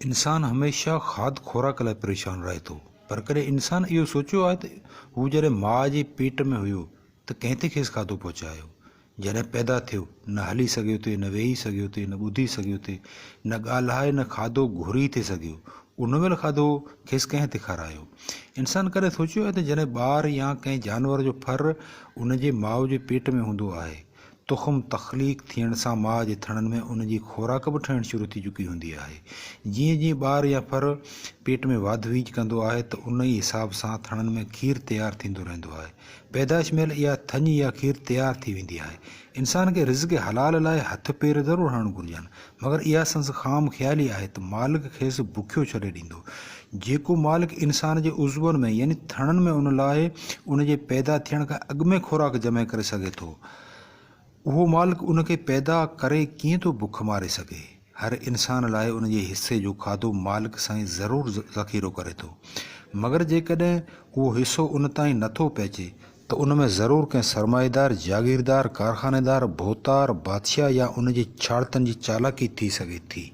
انسان هميشه کاڌ خوراڪ لاء پريشان رهي ٿو پر ڪڏهن انسان اهو سوچيو آهي ته هو جڏهن ماء جي پيٽ ۾ هيو ته ڪنهن ٿي کيس کاڌو پهچايو؟ جڏهن پيدا ٿيو نه هلي سگهيو ٿي نه ويهي سگهيو ٿي نه ٻڌي سگهيو ٿي نه ڳالهائي نه کاڌو گهري ٿي سگهيو ان مهل کاڌو کيس ڪنهن ٿي کارايو؟ انسان ڪڏهن سوچيو آهي ته جڏهن ٻار يا ڪنهن جانور جو ڦر ان جي ماء جي پيٽ ۾ هوندو آهي تخم تخليق ٿيڻ سان ماء جي ٿڻن ۾ ان جي خوراڪ به ٺهڻ شروع ٿي چڪي هوندي آهي. جيئن جيئن ٻار يا ڦر پيٽ ۾ واڌ ويجهه ڪندو آهي ته ان ئي حساب سان ٿڻن ۾ کير تيار ٿيندو رهندو آهي. پيدائش مهل اها ٿڃ يا کير تيار ٿي ويندي آهي. انسان کي رزق حلال لاء هٿ پير ضرور هڻڻ گهرجن، مگر اها سندس خام خيالي آهي ته مالڪ کيس بکيو ڇڏي ڏيندو. جيڪو مالڪ انسان جي عضون ۾ يعني ٿڻن ۾ ان لاء ان جي پيدا ٿيڻ کان اڳ ۾ خوراڪ جمع ڪري سگهي ٿو، اهو مالڪ ان کي پيدا ڪري ڪيئن ٿو بک ماري سگهي؟ هر انسان لاء ان جي حصي جو کاڌو مالڪ سائين ضرور ذخيرو ڪري ٿو، مگر جيڪڏهن اهو حصو ان تائين نٿو پهچي ته ان ۾ ضرور ڪنهن سرمائيدار، جاگيردار، ڪارخانيدار، ڀوتار، بادشاهه يا ان جي ڇاڙتن جي چالاڪي ٿي سگهي ٿي.